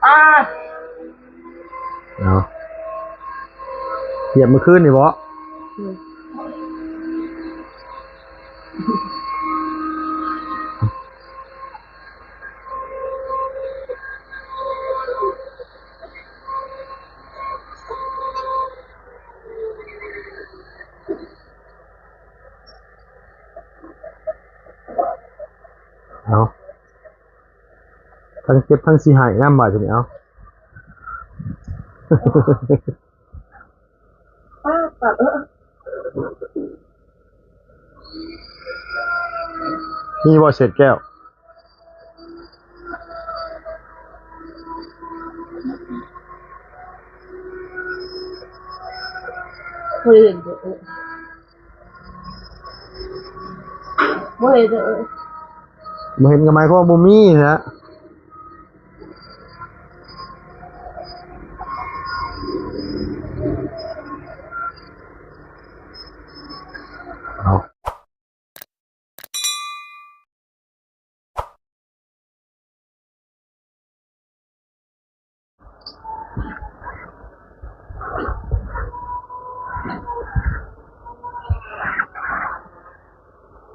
ອ້າ ເອົາ ຫຽບມື້ຄືນນີ້ບໍ? ອືມ ເອົາ ທັງເຈັບທັງຊິໄຫ້ນຳບາດນີ້ ເອົາ ປາດ ປາດ ເອີ ມີບໍ່ເສດແກ້ວ? ບໍ່ເຫັນເດີ ບໍ່ເຫັນເດີ ບໍ່ເຫັນກໍໝາຍຄວາມວ່າບໍ່ມີຫັ້ນແຫຼະ. ເອົາ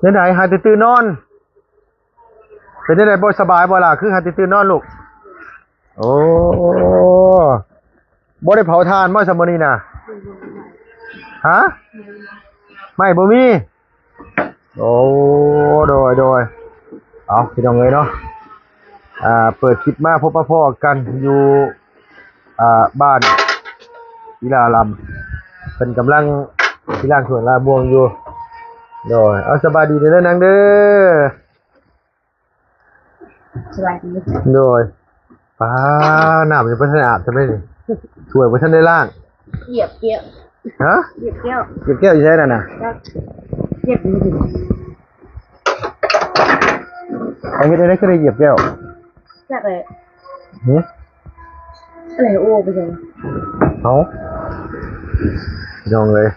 ແນວໃດ ຫາແຕ່ຕື່ນນອນ? ເປັນແນວໃດ ບໍ່ສະບາຍບໍ່ລະ? ຄືຫາແຕ່ຕື່ນນອນລູກ? ໂອ້ ບໍ່ໄດ້ເຜົາຖ່ານບໍ່ຊະມື້ນີ້ນະ? ຮະ? ໄມ້ບໍ່ມີ? ໂອ້ ໂດຍ ໂດຍ ເອົາ ພີ່ນ້ອງເອີຍເນາະ ອ່າ ເປີດຄລິບມາພົບມາພໍ້ກັນຢູ່ ອ່າ ບ້ານອີລາລຳ ເພິ່ນກຳລັງຊິລ້າງຖ້ວຍລ້າງບ່ວງຢູ່. ໂດຍ ເອົາ ສະບາຍດີເດີນາງເດີ. ສະບາຍດີ. ໂດຍ ປ້າ ນ້ຳຍັງບໍ່ທັນໄດ້ອາບຊຳໃດນີ້ ຖ້ວຍບໍ່ທັນໄດ້ລ້າງ. ຢຽບແກ້ວ. ຮະ? ຢຽບແກ້ວ. ຢຽບແກ້ວຢູ່ໃສນັ້ນນະ? ຢຽບຢູ່. ເອົາ ເຮັດໄດ້ຄືໄດ້ຢຽບແກ້ວ? ຈັກແຫຼະ. ຫຶ? ເອົາ ໂອ້ ໄປໃສ? ເອົາ ພີ່ນ້ອງເອີຍ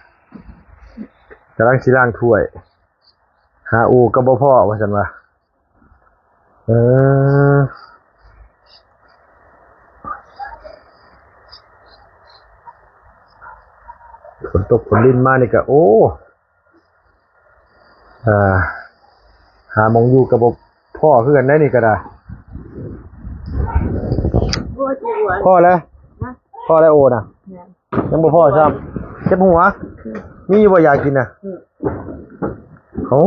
ກຳລັງຊິລ້າງຖ້ວຍ ຫາໂອ້ກໍບໍ່ພໍ້ວ່າຊັ້ນວ່າ. ເອີ ຝົນຕົກຝົນລິນມານີ້ກະ ໂອ້ ອ່າ ຫາໝ່ອງຢູ່ກະບໍ່ພໍ້ຄືກັນໄດ໋ນີ້ກະດາຍ. ພໍ້ແລ້ວ ພໍ້ແລ້ວໂອ້ນະ. ຍັງບໍ່ພໍ້ຊ້ຳ. ເຈັບຫົວ? ມີຢູ່ບໍ່ຢາກິນນະ? ໂອ້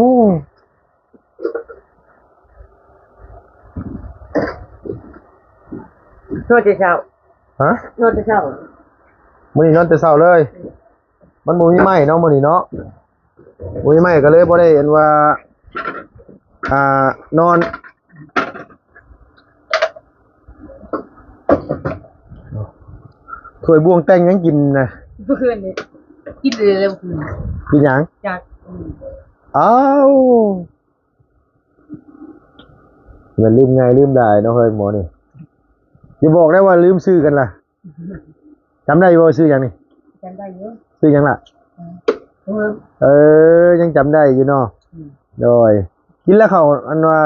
ນອນແຕ່ເຊົ້າ. ຮະ? ນອນແຕ່ເຊົ້າ. ມື້ນີ້ນອນແຕ່ເຊົ້າເລີຍ. ມັນບໍ່ມີໄມ້ເນາະ ມື້ນີ້ເນາະ. ໂອ້ຍ ໄມ້ກໍເລີຍບໍ່ໄດ້ອັນວ່າ ອ່າ ນອນ. ຖ້ວຍບ່ວງແຕ່ງຫຍັງກິນນະ? ເມື່ອຄືນນີ້ກິນເລີຍແລ້ວ. ກິນຫຍັງ? ຈັກ. ອືມ ອ້າວ ແມ່ນລືມງ່າຍລືມຫຼາຍເນາະເຮີ້ຍ ໝໍນີ້. ຢ່າບອກໄດ້ວ່າລືມຊື່ກັນລະ. ຈຳໄດ້ຢູ່ບໍ່ ຊື່ຫຍັງນີ້? ຈຳໄດ້ຢູ່. ຊື່ຫຍັງລະ? ເອີ ເອີ ຍັງຈຳໄດ້ຢູ່ເນາະ. ອືມ ໂດຍ ກິນແລ້ວເຂົ້າອັນວ່າ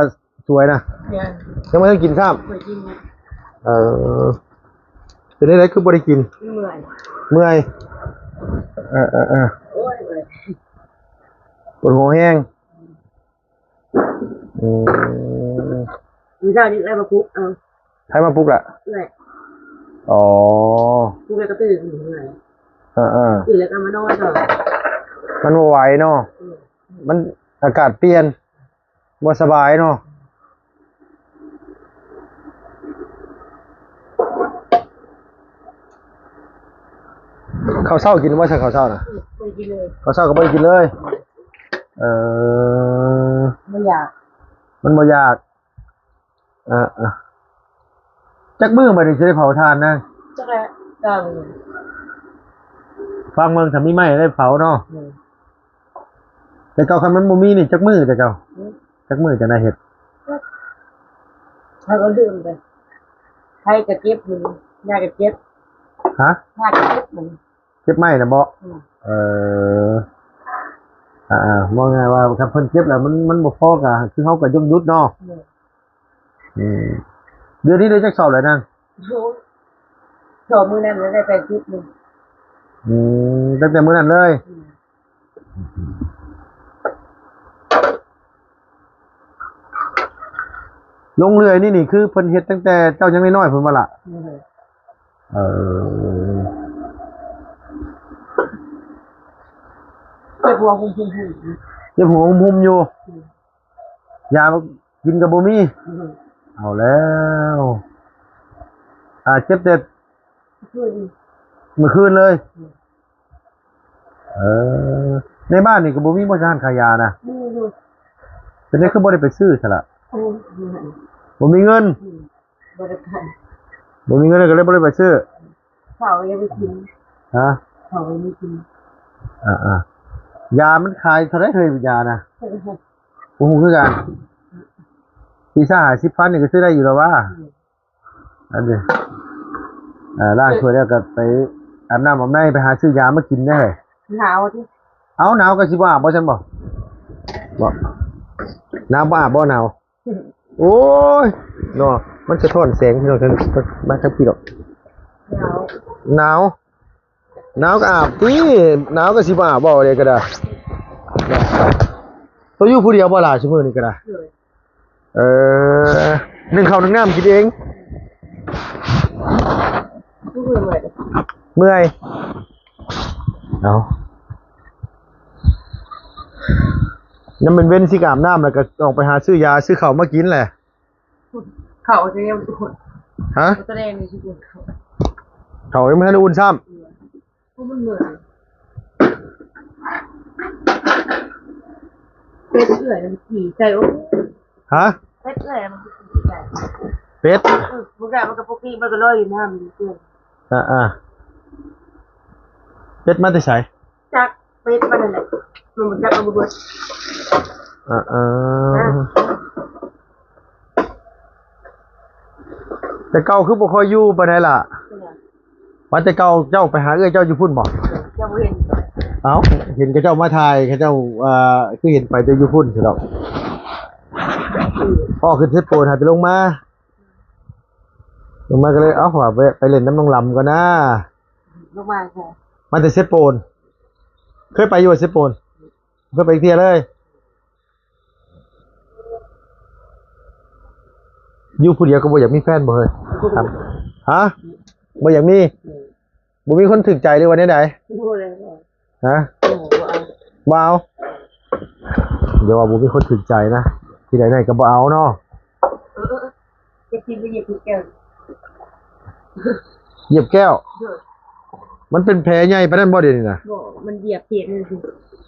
ສວຍນະ? ແມ່ນ. ຍັງບໍ່ທັນກິນຊ້ຳ? ບໍ່ໄດ້ກິນ. ເອີ ເປັນຈັ່ງໃດຄືບໍ່ໄດ້ກິນ? ເມື່ອຍ. ເມື່ອຍ. ເອີ ເອີ ເອີ ໂອ້ຍ ເມື່ອຍ ປວດຫົວແຮງ. ອືມ ມື້ເຊົ້ານີ້ເອື້ອຍມາປຸກເອົາ. ໃຜມາປຸກລະ? ເອື້ອຍ. ອໍ ປຸກແລ້ວກໍຕື່ນຂຶ້ນເມື່ອຍ. ເອີໆ ຕື່ນແລ້ວກໍມານອນຕໍ່. ມັນບໍ່ໄຫວເນາະ. ອືມ ມັນອາກາດປ່ຽນ ບໍ່ສະບາຍເນາະ. ເຂົ້າເຊົ້າກິນບໍ່ຊະ? ເຂົ້າເຊົ້ານະ? ອືມ ບໍ່ໄດ້ກິນເລີຍ. ເຂົ້າເຊົ້າກໍບໍ່ໄດ້ກິນເລີຍ. ເອີ ມັນຢາກ ມັນບໍ່ຢາກ. ເອີໆ ຈັກມື້ບັດນີ້ຊິໄດ້ເຜົາຖ່ານນະ? ຈັກແຫຼະ. ຟັງເບິ່ງ ຖ້າມີໄມ້ໄດ້ເຜົາເນາະ. ອືມ ແຕ່ເກົ່າຄັນມັນບໍ່ມີນີ້ ຈັກມື້ແຕ່ເກົ່າ? ຫື? ຈັກມື້ຈັ່ງໄດ້ເຮັດ? ເຮົາກໍລືມໄປ. ໃຜກໍເຈັບມື້ນີ້ ຍາກໍເຈັບ. ຮະ? ຍາກໍເຈັບມື້ນີ້. ເກັບໄມ້ນະບໍ? ອືມ ເອີ ອ່າໆ ເວົ້າງ່າຍວ່າຄັນເພິ່ນເກັບແລ້ວມັນ ມັນບໍ່ພໍກໍຄືເຮົາກໍຍົກຢຸດເນາະ. ອືມ ອືມ ເດືອນນີ້ໄດ້ຈັກສອບແລ້ວນາງ? ໂອ້ ເທົ່າມື້ນັ້ນລະໄດ້ໄປທິດໜຶ່ງ. ອືມ ຕັ້ງແຕ່ມື້ນັ້ນເລີຍ. ອືມ ລົງເລື່ອຍນີ້ ນີ້ຄືເພິ່ນເຮັດຕັ້ງແຕ່ເຈົ້າຍັງນ້ອຍໆ ພຸ້ນບໍ່ລະ? ອືມ ເອີ ເຈັບຫົວຫຸ້ມໆຢູ່ ເຈັບຫົວຫຸ້ມໆຢູ່. ອືມ ຢາກິນກໍບໍ່ມີ. ອືມ ເອົາແລ້ວ ອ່າ ເຈັບແຕ່ມື້ຄືນ ມື້ຄືນເລີຍ. ອືມ ເອີ ໃນບ້ານນີ້ກໍບໍ່ມີບໍ່ຮ້ານຂາຍຢານະ? ມີຢູ່. ເປັນຫຍັງຄືບໍ່ໄດ້ໄປຊື້ຊັ້ນລະ? ອືມ ບໍ່ມີເງິນ. ອືມ ບໍ່ໄດ້ໄປ ບໍ່ມີເງິນກໍເລີຍບໍ່ໄດ້ໄປຊື້. ເຂົ້າຍັງບໍ່ໄດ້ກິນ. ຮະ? ເຂົ້າຍັງບໍ່ໄດ້ກິນ. ອ່າໆ ຢາມັນຂາຍເທົ່າໃດເຮີ້ຍ ຢານະ? ບໍ່ຮູ້ຄືກັນ. ສີ່ຫ້າສິບພັນນີ້ກໍຊື້ໄດ້ຢູ່ແລ້ວຫວາ? ອືມ ອັນນີ້ ອ່າ ລ້າງຖ້ວຍແລ້ວກໍໄປອາບນ້ຳອາບໃນ ໄປຫາຊື້ຢາມາກິນເດີ້. ໜາວຕິ? ເອົ້າ ໜາວກໍຊິບໍ່ອາບບໍ່ຊັ້ນບໍ່? ບໍ່ ໜາວບໍ່ອາບບໍ່? ໜາວ. ໂອ້ຍ ເນາະ ມັນສະທ້ອນແສງພີ່ນ້ອງ ມາທາງພີ້ດອກ. ໜາວ ໜາວ ໜາວກໍອາບຕິ ໜາວກໍຊິບໍ່ອາບ ເວົ້າແນວໃດກໍໄດ້. ໂຕຢູ່ຜູ້ດຽວບໍ່ລະ ຊຸມື້ນີ້ກໍໄດ້? ໂດຍ. ເອີ ໜຶ້ງເຂົ້າໜຶ້ງນ້ຳກິນເອງ. ເມື່ອຍ ເມື່ອຍ. ເອົາ ຍາມເວັນໆ ຊິອາບນ້ຳ ແລ້ວກໍອອກໄປຫາຊື້ຢາຊື້ເຂົ້າມາກິນແຫຼະ. ເຂົ້າຈະຍັງ ຮະ? ຕອນແລງນີ້ຊິອຸ່ນເຂົ້າ ເຂົ້າຍັງບໍ່ທັນໄດ້ອຸ່ນຊ້ຳ. ເອີ ໂອ້ ມັນເມື່ອຍ. ເປັດເອື້ອຍມັນຂີ້ໃສ່ ໂອ້. ຮະ? ເປັດເອື້ອຍມັນຂີ້ໃສ່. ເປັດ? ເອີ ບໍ່ໄດ້ ມັນກໍປົກກະຕິ ມັນກໍລອຍຢູ່ນ້ຳຢູ່ເກີນ. ອ່າໆ ເປັດມາແຕ່ໃສ? ຈັກ ເປັດມັນນັ້ນແຫຼະ ມັນບໍ່ຈັກ ມັນບໍ່ເບິດ. ອ່າໆ ແຕ່ເກົ່າຄືບໍ່ຄ່ອຍຢູ່ປານໃດລະ? ເປັນຫຍັງ? ວ່າແຕ່ເກົ່າເຈົ້າໄປຫາເອື້ອຍເຈົ້າຢູ່ພຸ້ນບໍ່? ເຈົ້າບໍ່ເຫັນ. ເອົ້າ ເຫັນເຂົາເຈົ້າມາຖ່າຍ ເຂົາເຈົ້າ ອ່າ ຄືເຫັນໄປແຕ່ຢູ່ພຸ້ນຊັ້ນດອກ. ອືມ ພໍຂຶ້ນເຊໂປນຫາແຕ່ລົງມາ ລົງມາກໍເລີຍ ເອົ້າ ວ່າແວະໄປຫຼິ້ນນຳນ້ອງລຳກ່ອນນາ. ລົງມາ ມາແຕ່ເຊໂປນ. ເຄີຍໄປຢູ່ບໍ່ເຊໂປນ? ເຄີຍໄປຈັກເທື່ອເລີຍ. ຢູ່ຜູ້ດຽວກໍບໍ່ຢາກມີແຟນບໍ່ເຮີ້ຍ? ຮະ? ບໍ່ຢາກມີ? ອືມ ບໍ່ມີຄົນຖືກໃຈຫຼືວ່າແນວໃດ? ບໍ່ແລ້ວ ຮະ? ບໍ່ເອົາ ບໍ່ເອົາ. ຢ່າວ່າບໍ່ມີຄົນຖືກໃຈນະ ທີ່ໃດໆກໍບໍ່ເອົາເນາະ. ເອີ ເອີ ເອີ ຈະກິນໄປຢຽບແກ້ວ ຢຽບແກ້ວ. ໂດຍ. ມັນເປັນແຜໃຫຍ່ປານນັ້ນບໍ່ດຽວນີ້ນະ? ບໍ່ ມັນຢຽບເພດໜຶ່ງ.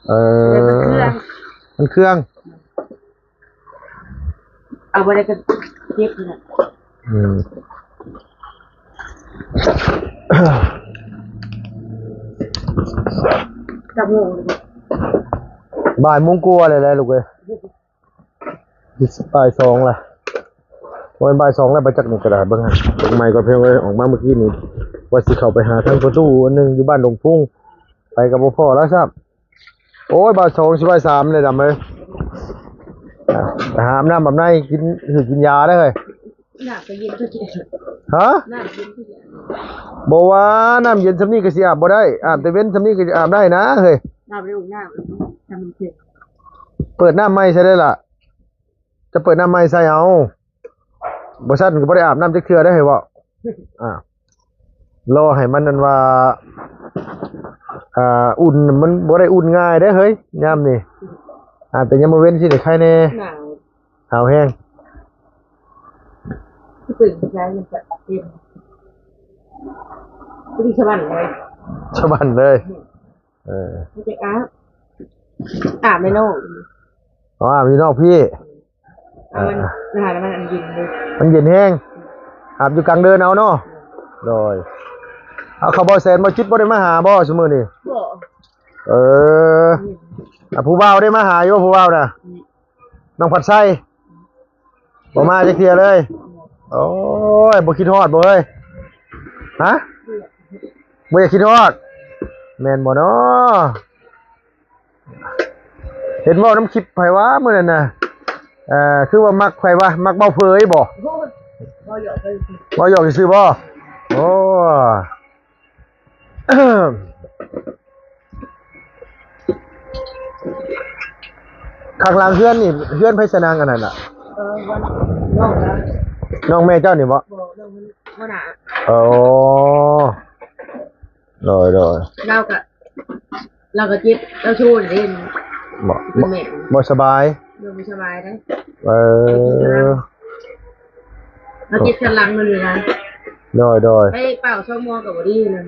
ເອີ ມັນເຄືອງ ມັນເຄືອງ. ເອົາບໍ່ໄດ້ກໍເຈັບນີ້ແຫຼະ. ອືມ ຈັກໂມງ? ບ່າຍໂມງກວ່າແລ້ວແຫຼະລູກເອີຍ. ບ່າຍສອງລະ ໂອ້ຍ ບ່າຍສອງແລ້ວ ໄປຈັກນີ້ກໍໄດ້. ເບິ່ງໃໝ່ກ່ອນພີ່ນ້ອງເອີຍ ອອກມາມື້ກີ້ນີ້ ວ່າຊິເຂົ້າໄປຫາທາງປະຕູອັນໜຶ່ງຢູ່ບ້ານດົງພຸງ ໄປກໍບໍ່ພໍລະຊ້ຳ. ໂອ້ຍ ບ່າຍສອງຊິບ່າຍສາມແລ້ວດຳເອີຍ. ອ່າ ໄປຫາອາບນ້ຳອາບໃນ ກິນ ຫຼືກິນຢາເດີ້ເຮີ້ຍ. ນ້ຳກໍເຢັນຄືກັນ. ຮະ? ນ້ຳເຢັນຄືກັນ. ບໍ່ວ່ານ້ຳເຢັນຊ່ຳນີ້ກໍຊິອາບບໍ່ໄດ້ ອາບແຕ່ເວັນຊ່ຳນີ້ກໍອາບໄດ້ນະເຮີ້ຍ. ອາບໄດ້ ອາບນ້ຳ ນ້ຳມັນເຢັນ. ເປີດນ້ຳໃໝ່ໃສ່ໄດ້ລະ ຈະເປີດນ້ຳໃໝ່ໃສ່ເອົາ. ບໍ່ຊັ້ນກໍບໍ່ໄດ້ອາບນ້ຳຈັກເທື່ອໄດ້ເຮີ້ຍເວົ້າ. ອ່າ ລໍໃຫ້ມັນ ອັນວ່າ ອ່າ ອຸ່ນ ມັນບໍ່ໄດ້ອຸ່ນງ່າຍເດ້ເຮີ້ຍ ຍາມນີ້. ອ່າ ແຕ່ຍາມມື້ເວັນຊິໄດ້ໄຄແດ່. ໜາວ ໜາວແຮງ. ຕື່ນເຊົ້າມັນຈະເຢັນ ຄືສະຫວັນເລີຍ ສະຫວັນເລີຍ. ເອີ ມັນຈະອາບ ອາບໃນນອກ. ອໍ ອາບຢູ່ນອກພີ້. ເອົາມັນ ອ່າ ມັນອັນເຢັນເລີຍ ມັນເຢັນແຮງ. ອາບຢູ່ກາງເດີນເອົາເນາະ. ໂດຍ. ເອົາ ເຂົາບໍ່ແສນບໍ່ຈິດບໍ່ໄດ້ມາຫາບໍ່ຊຸມື້ນີ້? ບໍ່. ເອີ ອືມ ອ່າ ຜູ້ບ່າວໄດ້ມາຫາຢູ່ບໍ່ ຜູ້ບ່າວນະ? ອືມ ນ້ອງພັດໄຊ ບໍ່ມາຈັກເທື່ອເລີຍ. ໂອ້ຍ ບໍ່ຄິດຮອດບໍ່ເອີຍ? ຮະ? ບໍ່ຢາກຄິດຮອດ ແມ່ນບໍ່ນໍ? ເຫັນເວົ້ານຳຄລິບໃຜວະມື້ນັ້ນນະ? ເອີ ຄືວ່າມັກໃຜວະ? ມັກເບົາເຜີຍບໍ່? ໂອ້ຍ ເວົ້າຫຍອກຊື່ໆ ເວົ້າຫຍອກຊື່ໆບໍ? ໂອ້ ຂ້າງຫຼັງເຮືອນນີ້ ເຮືອນໃຜສະນາງອັນນັ້ນນະ? ເອີ ນ້ອງ ນ້ອງແມ່ເຈົ້ານີ້ບໍ? ບໍ່ ນ້ອງຫົວໜ້າ. ໂອ້ ໂດຍໆ ລາວກະ ລາວກະເຈັບ ລາວໂຊເດ້. ບໍ່ ບໍ່ສະບາຍ ບໍ່ສະບາຍເດ້. ເອີ ລາວເຈັບສັນຫຼັງມັນນີ້ນະ. ໂດຍໆ ໄປເປົ່າຊອກໝໍກະບໍ່ດີນະ.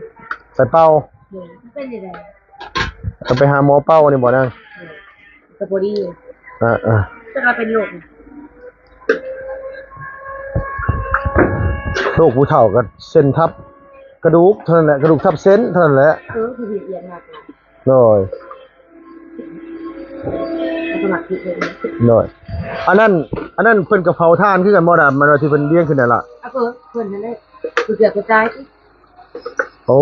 ໄປເປົ່າ ໂດຍ ມັນເປັນຈັ່ງໃດ? ຕ້ອງໄປຫາໝໍເປົ່ານີ້ບໍ່ນາງ? ໂດຍ ກະບໍ່ດີ. ເອີໆ ຈັກວ່າເປັນໂລກ ໂລກຜູ້ເຖົ້າກະເສັ້ນທັບກະດູກເທົ່ານັ້ນແຫຼະ ກະດູກທັບເສັ້ນເທົ່ານັ້ນແຫຼະ. ເອີ ຄືເຮັດວຽກໜັກ. ໂດຍ ໂດຍ ອັນນັ້ນ ອັນນັ້ນເພິ່ນກະເຜົາຖ່ານຄືກັນບໍ່ດຳ? ມັນວ່າທີ່ເພິ່ນລຽງຂຶ້ນນັ້ນລະ ເອີ ເພິ່ນຫັ້ນແຫຼະ ກະເກືອກກະຈາຍ. ໂອ້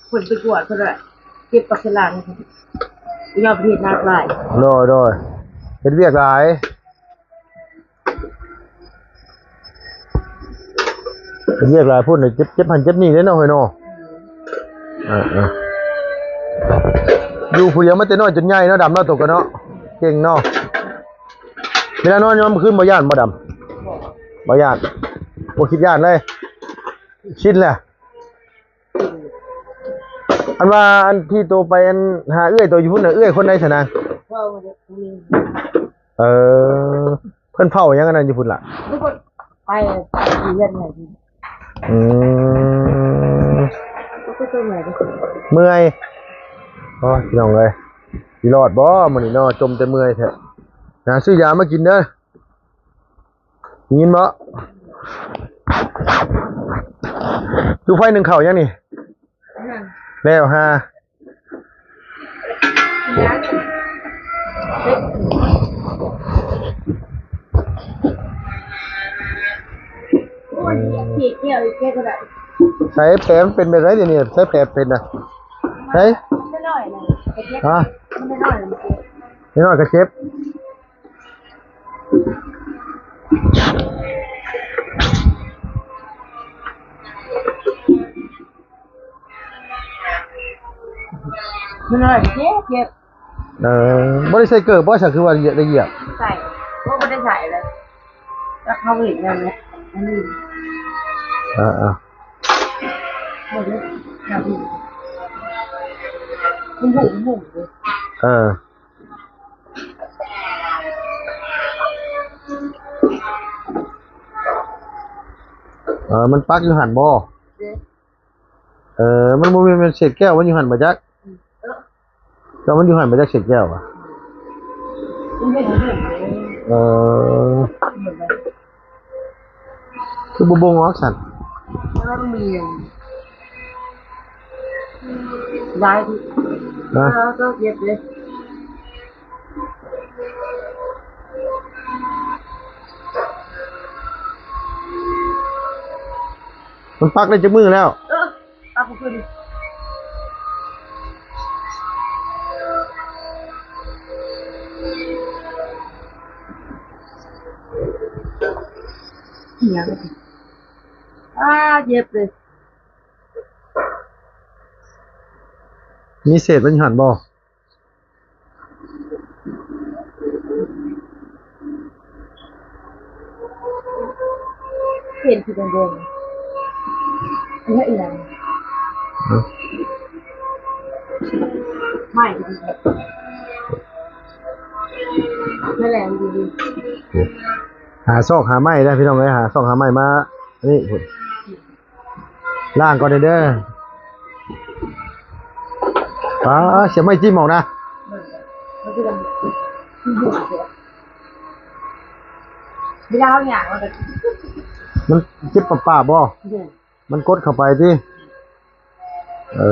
ເພິ່ນໄປກວດເພິ່ນວ່າເຈັບປັດສະລາງ ຍອມເຮັດໜັກຫຼາຍ. ໂດຍໆ ເຮັດວຽກຫຼາຍ ເຮັດວຽກຫຼາຍພຸ້ນ ເຈັບ ເຈັບຫັ້ນເຈັບນີ້ເດ້ເນາະ ເຮີ້ຍເນາະ. ເອີໆ ຢູ່ຜູ້ດຽວມາແຕ່ນ້ອຍຈົນໃຫຍ່ເນາະ ດຳເນາະ ໂຕກະເນາະ ເກັ່ງເນາະ. ເວລານອນຍາມມື້ຄືນບໍ່ຢ້ານບໍ່ດຳ? ບໍ່ຢ້ານ ບໍ່ຄິດຢ້ານເລີຍ ຊິນແລ້ວ. ອັນວ່າອັນທີ່ໂຕໄປອັນຫາເອື້ອຍໂຕຢູ່ພຸ້ນນະ ເອື້ອຍຄົນໃດຊັ້ນນະ? ເອີ ເພິ່ນເຝົ້າຫຍັງອັນນັ້ນຢູ່ພຸ້ນລະ? ໄປ ໄປເຮືອນໃຫຍ່. ອືມ ເມື່ອຍ. ໂອ້ຍ ພີ່ນ້ອງເອີຍ ຊິລອດບໍ່ມື້ນີ້ເນາະ ຈົ່ມແຕ່ເມື່ອຍແທ້. ຫາຊື້ຢາມາກິນເດີ. ໄດ້ຍິນບໍ່? ຢູ່ໄຟໜຶ້ງເຂົ້າຍັງນີ້? ແລ້ວຫາ ໃສແຜມັນເປັນແບບໃດດຽວນີ້? ໃສແຜເປັນນະ? ໃສ? ຮະ? ນ້ອຍໆກະເຈັບ. ມັນນ້ອຍເຈັບ ເຈັບ. ເອີ ບໍ່ໄດ້ໃສ່ເກີບບໍ່? ຊັ້ນຄືວ່າໄດ້ຢຽບ. ໃສ່ ບໍ່ ບໍ່ໄດ້ໃສ່ເລີຍ. ແລ້ວເຂົາເຮັດແນວນີ້ ອັນນີ້ ເອີໆ ເອີ. ເອີ ມັນປັກຢູ່ຫັ້ນບໍ່? ເອີ ມັນບໍ່ແມ່ນເສດແກ້ວ ມັນຢູ່ຫັ້ນບໍ່ຈັກ. ເອີ ແຕ່ມັນຢູ່ຫັ້ນມາຈາກເສດແກ້ວຫວາ? ເອີ ຄືບໍ່ບົ່ງອອກຊັ້ນ? ຫຼາຍ ນະ ເອີ ເຈັບເດ້. ມັນປັກໄດ້ຈັກມື້ແລ້ວ? ເອີ ເອົາຂຶ້ນ ອີຫຍັງ? ອ້າ ເຈັບເລີຍ. ມີເສດມັນຢູ່ຫັ້ນບໍ່? ເຫັນຄືແດງໆ ອັນນີ້ອີຫຍັງ? ຮະ? ໄມ້ ນັ້ນແຫຼະ ດີໆ. ຫາຊອກຫາໄມ້ເດີພີ່ນ້ອງເອີຍ ຫາຊອກຫາໄມ້ມາ ອັນນີ້ພຸ້ນ. ລ້າງກ່ອນເດີ. ປ້າ ສຽບໄມ້ຈິ້ມອອກນະ. ເວລາເຮົາຍ່າງ ມັນກະ ມັນເຈັບປາບໆບໍ່? ແມ່ນ ມັນກົດເຂົ້າໄປຕິ? ເອີ.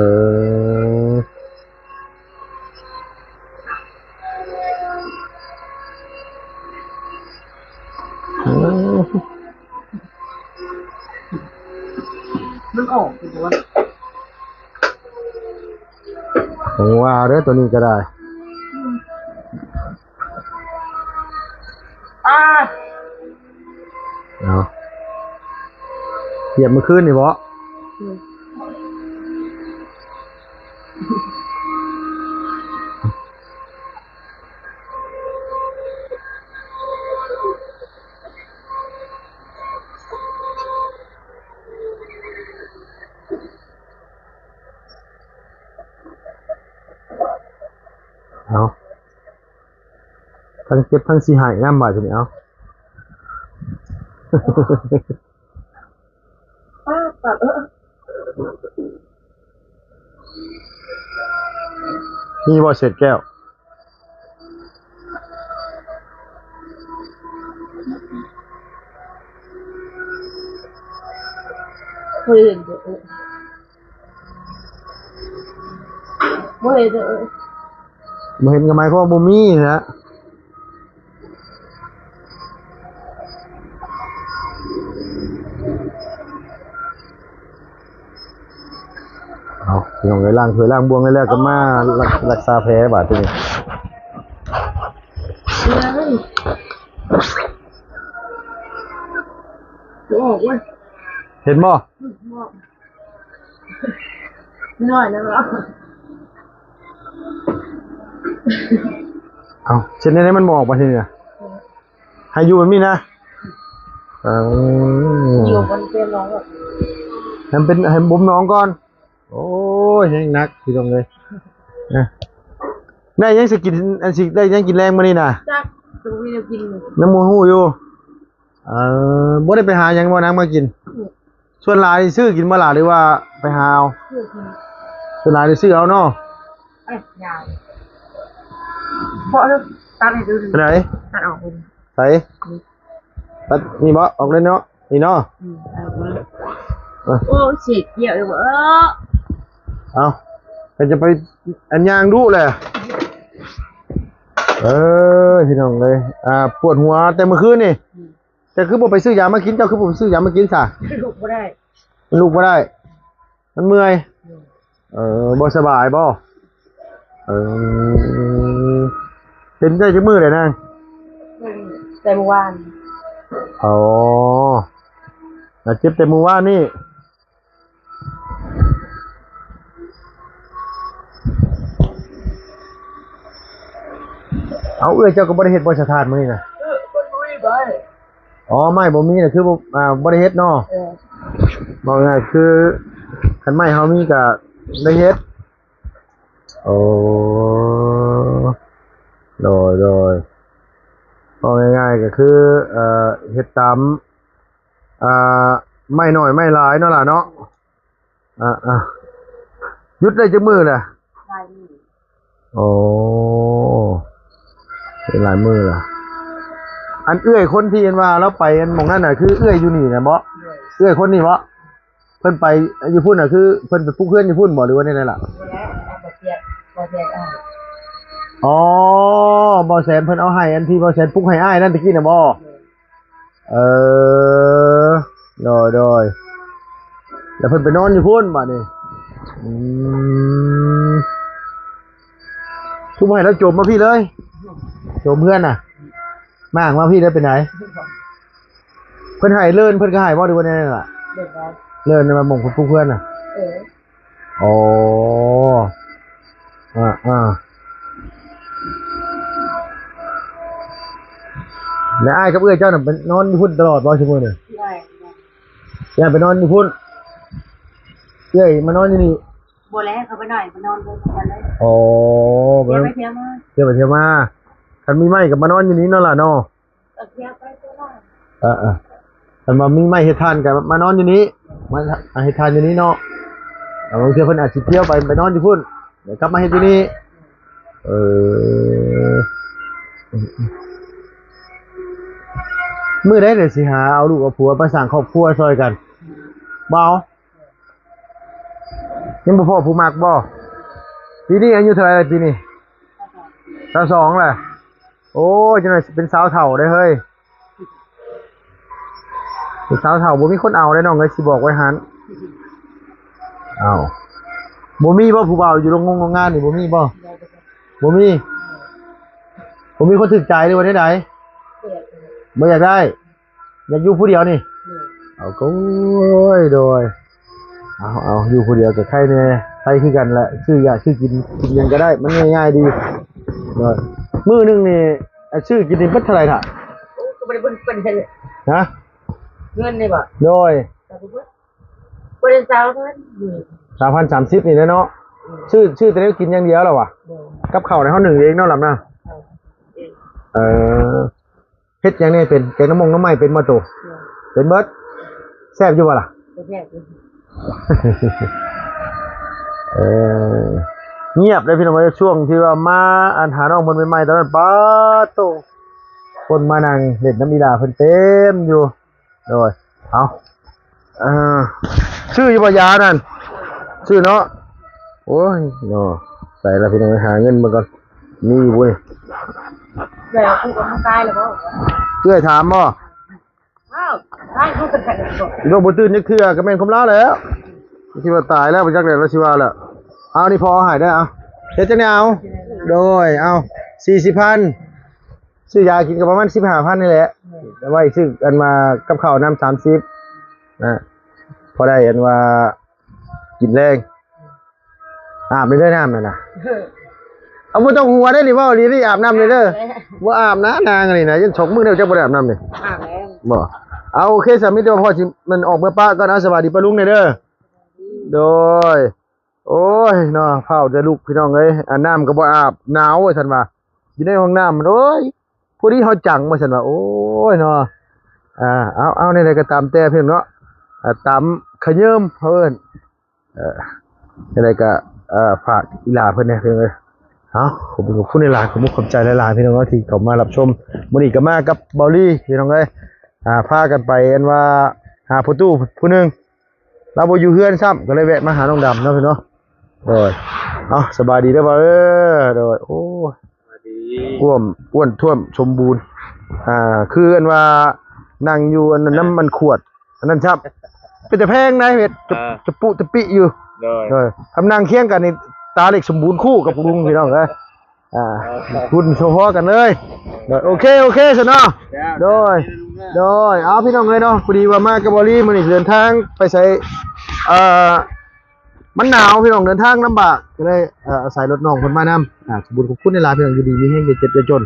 ມັນອອກຢູ່ບໍ່? ບໍ່ວ່າເດີ ໂຕນີ້ກະໄດ້. ອາ ອ ເອົາ ຢຽບມື້ຄືນນີ້ບໍ? ອືມ ເອົາ ທັງເຈັບທັງຊິໄຫ້ນຳບາດທີນີ້ ເອົາ ປາດ ປາດ ເອີ ມີບໍ່ເສດແກ້ວ? ບໍ່ເຫັນເດີ ບໍ່ເຫັນເດີ ບໍ່ເຫັນກໍໝາຍຄວາມວ່າບໍ່ມີນະ. ເອົາ ພີ່ນ້ອງເອີຍ ລ້າງຖ້ວຍລ້າງບ່ວງໄດ້ແລ້ວ ກໍມາລັກ ລັກສາແຜບາດທີນີ້. ເອີຍ ບໍ່ອອກເວີຍ ເຫັນບໍ່? ອືມ ບໍ່ອອກ ນ້ອຍນະເນາະ. ເອົ້າ ເຮັດແນວໃດມັນບໍ່ອອກບາດທີນີ້ນະ? ເອີ ໃຫ້ຢູ່ແບບນີ້ນະ. ເອີ ຢູ່ມັນເປັນໜອງ ໃຫ້ມັນເປັນ ໃຫ້ມັນບົ່ມໜອງກ່ອນ. ໂອ້ຍ ແຮງໜັກພີ່ນ້ອງເອີຍ. ເອີ ໄດ້ຫຍັງຊິກິນ ອັນຊິໄດ້ຫຍັງກິນແລງມື້ນີ້ນະ? ຈັກ ບໍ່ມີແນວກິນ ຍັງບໍ່ຮູ້ຢູ່. ເອີ ບໍ່ໄດ້ໄປຫາຫຍັງບໍ່ນາງມາກິນ? ອືມ ສ່ວນຫຼາຍຊື້ກິນບໍ່ລະ ຫຼືວ່າໄປຫາເອົາ? ຊື້ກິນ ສ່ວນຫຼາຍໄດ້ຊື້ເອົາເນາະ. ເອີຍ ຍາວ ເພາະເລີຍ ຕັດໃຫ້ດູ ໄປໃດ? ຕັດອອກເລີຍ ໃສ? ນີ້ ຕັດນີ້ບໍ່? ອອກເລີຍເນາະ ນີ້ເນາະ. ອືມ ເອົາເລີຍ ເອີ ໂອ້ ເສກກ້ຽວເອີ ເອີ ເອົາ ກໍຈະໄປອັນຍ່າງດຸແຫຼະ. ເອີ ພີ່ນ້ອງເອີຍ ອ່າ ປວດຫົວແຕ່ມື້ຄືນນີ້. ອືມ ເຈົ້າຄືບໍ່ໄປຊື້ຢາມາກິນ? ເຈົ້າຄືບໍ່ໄປຊື້ຢາມາກິນຊະ? ລຸກບໍ່ໄດ້ ມັນລຸກບໍ່ໄດ້ ມັນເມື່ອຍ. ໂດຍ ເອີ ບໍ່ສະບາຍບໍ່? ເອີ ເປັນໄດ້ຈັກມື້ແລ້ວນາງ? ເປັນແຕ່ມື້ວານ. ອໍ ບາດເຈັບແຕ່ມື້ວານນີ້. ເອົາ ເອື້ອຍເຈົ້າກໍບໍ່ໄດ້ເຮັດບໍ່ສະຖານມື້ນີ້ນະ? ເອີ ເພິ່ນບໍ່ມີໄມ້. ອໍ ໄມ້ບໍ່ມີນະ ຄືບໍ່ ອ່າ ບໍ່ໄດ້ເຮັດເນາະ. ເອີ ເວົ້າງ່າຍຄືຄັນໄມ້ເຮົາມີກໍໄດ້ເຮັດ. ໂອ້ ໂດຍ ໂດຍ ເວົ້າງ່າຍໆກໍຄື ເອີ ເຮັດຕາມ ອ່າ ໄມ້ໜ້ອຍໄມ້ຫຼາຍເນາະຫຼ້າເນາະ. ອ່າໆ ຢຸດໄດ້ຈັກມື້ລະ? ຫຼາຍມື້. ໂອ້ ໄດ້ຫຼາຍມື້ລະ. ອັນເອື້ອຍຄົນທີ່ອັນວ່າລາວໄປອັນໝ່ອງນັ້ນນະ ຄືເອື້ອຍຢູ່ນີ້ນະບໍ? ໂດຍ ເອື້ອຍຄົນນີ້ບໍ? ເພິ່ນໄປຢູ່ພຸ້ນນະ ຄືເພິ່ນໄປປຸກເຮືອນຢູ່ພຸ້ນບໍ ຫຼືວ່າແນວໃດລະ? ບໍ່ແລ້ວ ເອົາບໍ່ແສນ ບໍ່ແສນເອົາໃຫ້. ອໍ ບໍ່ແສນເພິ່ນເອົາໃຫ້ ອັນທີ່ບໍ່ແສນປຸກໃຫ້ອ້າຍນັ້ນຕະກີ້ນະບໍ? ໂດຍ ເອີ ໂດຍ ໂດຍ ແລ້ວເພິ່ນໄປນອນຢູ່ພຸ້ນບາດນີ້. ອືມ ຄືບໍ່ໃຫ້ລາວໂຈມມາພີ້ເລີຍ? ໂຈມເຮືອນນະ ມາຫາມາພີ້ເລີຍ ເປັນໃດ? ເພິ່ນໃຫ້ເລີນ ເພິ່ນກໍໃຫ້ບໍ່ ຫຼືວ່າແນວໃດລະ? ເລີນ ເລີນມາໝ່ອງເພິ່ນປຸກເຮືອນນະ. ເອີ ອໍ ອ່າໆ ແລ້ວອ້າຍກັບເອື້ອຍເຈົ້ານະໄປນອນຢູ່ພຸ້ນຕະຫຼອດບໍ່ຊຸມື້ນີ້? ເອື້ອຍ ເອື້ອຍໄປນອນຢູ່ພຸ້ນ ເອື້ອຍມານອນຢູ່ນີ້? ບໍ່ແລ້ວ ເຂົາໄປໜ້ອຍ ໄປນອນເລີຍ ນອນເລີຍ. ອໍ ໄປທ່ຽວໄປທ່ຽວມາ ທ່ຽວໄປທ່ຽວມາ. ຄັນມີໄມ້ກໍມານອນຢູ່ນີ້ເນາະຫຼ້າເນາະ. ເອີ ເອີ ຄັນວ່າມີໄມ້ເຮັດຖ່ານກໍມານອນຢູ່ນີ້ ມາເຮັດຖ່ານຢູ່ນີ້ເນາະ. ແລ້ວບາງເທື່ອເພິ່ນອາດຊິທ່ຽວໄປ ໄປນອນຢູ່ພຸ້ນ ແລ້ວກັບມາເຮັດຢູ່ນີ້. ເອີ ມື້ໃດເດຊິຫາເອົາລູກເອົາຜົວໄປສ້າງຄອບຄົວຊ່ອຍກັນ? ບໍ່ເອົາ. ຍັງບໍ່ພໍ້ຜູ້ມັກບໍ່? ປີນີ້ອາຍຸເທົ່າໃດລະປີນີ້? ຊາວສອງແຫຼະ. ໂອ້ຍ ຈັກໜ່ອຍຊິເປັນສາວເຖົ້າເດ້ເຮີ້ຍ. ເປັນສາວເຖົ້າບໍ່ມີຄົນເອົາເດ້ນ້ອງເອີຍ ຊິບອກໄວ້ຫັ້ນ. ເອົ້າ ບໍ່ມີບໍ່ ຜູ້ບ່າວຢູ່ໂຮງງານນີ້ ບໍ່ມີບໍ່? ບໍ່ມີ. ບໍ່ມີຄົນຖືກໃຈ ຫຼືວ່າແນວໃດ? ບໍ່ຢາກໄດ້. ຢາກຢູ່ຜູ້ດຽວນີ້? ໂດຍ ເອົາ ໂອ້ຍ ໂດຍ ເອົາ ເອົາ ຢູ່ຜູ້ດຽວກໍໄຄແດ່ ໄຄຄືກັນແຫຼະ ຊື້ຢາກຊື້ກິນ ກິນຫຍັງກໍໄດ້ ມັນງ່າຍໆດີ ໂດຍ ມື້ໜຶ່ງນີ້ ອາ ຊື້ກິນນີ້ເບິດເທົ່າໃດນະ? ໂອ້ ກໍບໍ່ໄດ້ເບິ່ງເປັນເທື່ອ ຮະ? ເງິນນີ້ບໍ່? ໂດຍ ກໍບໍ່ເບິດ ບໍ່ໄດ້ຊາວພັນ ສາມພັນ ສາມສິບນີ້ແຫຼະເນາະ ອືມ ຊື້ ຊື້ແຕ່ແນວກິນຢ່າງດຽວແລ້ວຫວາ? ໂດຍ ກັບເຂົ້າໃນເຮົາໜຶ້ງເອງເນາະ ລຳນະ ເອີ ເຮັດຫຍັງແດ່ເປັນ? ແກງໜໍ່ມົງໜໍ່ໄມ້ເປັນບໍ່ໂຕ? ເປັນເບິດ ແຊບຢູ່ບໍ່ລະ? ແຊບຢູ່ ເອີ ງຽບເດ້ພີ່ນ້ອງເອີຍ ຊ່ວງທີ່ວ່າມາ ອັນ ຫານ້ອງເພິ່ນໃໝ່ໆ ຕອນນັ້ນ ປາດໂທ້ ຄົນມານັ່ງເຫຼັ້ນນຳອີ່ຫຼ້າເພິ່ນເຕັມຢູ່ ໂດຍ ເອົາ ເອີ ຊື້ຢູ່ບໍ່ຢານັ້ນ? ຊື້ເນາະ ໂອ້ຍເນາະ ໃສ່ລະພີ່ນ້ອງ ຫາເງິນມາກ່ອນ ມີຢູ່ບໍ່ນີ້? ເອື້ອຍເອົາຜູ້ກັບມັນຕາຍແລ້ວບໍ່? ເອື້ອຍຖາມບໍ່? ອ້າວ ຕາຍຜູ້ກັນ ໂລກບໍ່ຕື່ນຈັກເທື່ອ ກໍແມ່ນຄວາມລາວແຫຼະ ຄິດວ່າຕາຍແລ້ວ ບໍ່ຈັກແຫຼະ ລາວຊິວ່າແຫຼະ ເອົາ ນີ້ພໍ່ເອົາໃຫ້ເດີ ເອົາ ເຮັດຈັ່ງໃດເອົາ? ໂດຍ ເອົາ ສີ່ສິບພັນ ຊື້ຢາກິນກໍປະມານສິບຫ້າພັນນີ້ແຫຼະ ແມ່ນ ໄວ້ຊື້ອັນວ່າກັບເຂົ້ານຳສາມສິບນະ ພໍໄດ້ອັນວ່າກິນແລງ ອາບເດີນ້ຳນັ້ນນະ ເອີ ເອົາ ບໍ່ຕ້ອງຫົວເດ້ນີ້ ເວົ້າອີ່ຫຼີນີ້ ອາບນ້ຳເດີ ອາບແລ້ວ ບໍ່ອາບນະ ນາງອັນນີ້ນະ ຍັງສອງມື້ແລ້ວ ເຈົ້າບໍ່ໄດ້ອາບນ້ຳນີ້ ອາບແລ້ວ ບໍ່ ເອົາ ໂອເຄ ສາມີແຕ່ວ່າພໍ່ຊິ ມັນອອກເມືອປະກ່ອນ ເອົາ ສະບາຍດີປ້າລຸງແດ່ເດີ ໂດຍ ໂອ້ຍເນາະ ຟ້າວແຕ່ລຸກພີ່ນ້ອງເອີຍ ອາບນ້ຳກໍບໍ່ອາບ ໜາວວ່າຊັ້ນວ່າ ຢູ່ໃນຫ້ອງນ້ຳ ໂອ້ຍ ພໍດີເຮົາຈັງວ່າຊັ້ນວ່າ ໂອ້ຍເນາະ ອ່າ ເອົາ ເອົາ ແນວໃດກໍຕາມແຕ່ພີ່ນ້ອງເນາະ ອ່າ ຕາມຂະເຢິມເຂົາເອີ້ນ ເອີ ຈັ່ງໃດກໍ ເອີ ຝາກອີ່ຫຼ້າເພິ່ນແດ່ພີ່ນ້ອງເອີຍ ເອົາ ຂອບຄຸນ ຂອບຄຸນຫຼາຍໆ ຂອບຄຸນຂອບໃຈຫຼາຍໆ ພີ່ນ້ອງເນາະ ທີ່ເຂົ້າມາຮັບຊົມ ມື້ນີ້ກໍມາກັບເບົາລີ ພີ່ນ້ອງເອີຍ ອ່າ ພາກັນໄປ ອັນວ່າ ຫາພໍ່ຕູ້ຜູ້ໜຶ່ງ ລາວບໍ່ຢູ່ເຮືອນຊ້ຳ ກໍເລີຍແວະມາຫານ້ອງດຳເນາະພີ່ນ້ອງເນາະ ໂດຍ ເອົາ ສະບາຍດີເດີບ່າວເອີ ໂດຍ ໂອ້ຍ ສະບາຍດີ ອ້ວມ ອ້ວນທ້ວມສົມບູນ ອ່າ ຄືອັນວ່ານັ່ງຢູ່ອັນນັ້ນ ນ້ຳມັນຂວດ ອັນນັ້ນຊ້ຳ ເປັນຕາແພງນາຍເຮັດ ຈະ ເອີ ຈະປຸຈະປິຢູ່ ໂດຍ ໂດຍ ຄຳນັ່ງຄຽງກັນນີ້ ຕາເລັກສົມບູນຄູ່ກັບລຸງ ພີ່ນ້ອງເອີຍ ອ່າ ເອີ ຮຸ່ນພໍໆກັນເລີຍ ໂດຍ ໂອເຄ ໂອເຄຊັ້ນເນາະ ເຈົ້າ ໂດຍ ເຈົ້າ ໂດຍ ເອົາ ພີ່ນ້ອງເອີຍເນາະ ພໍດີວ່າມາກັບເບົາລີ ມື້ນີ້ເດີນທາງໄປໃສ ເອີ ມັນໜາວ ພີ່ນ້ອງ ເດີນທາງລຳບາກ ກໍເລີຍ ເອີ ອາໄສລົດນ້ອງເພິ່ນມານຳ ອ່າ ຂອບຄຸນ ຂອບຄຸນຫຼາຍໆ ພີ່ນ້ອງ ຢູ່ດີມີແຮງ ຢ່າເຈັບຢ່າຈົນ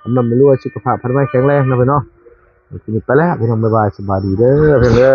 ຮ່ຳລວຍ ສຸຂະພາບພັນໄວແຂງແຮງເນາະ ພີ່ນ້ອງ ໄປແລ້ວ ພີ່ນ້ອງ ບາຍບາຍ ສະບາຍດີເດີ ພີ່ນ້ອງເດີ.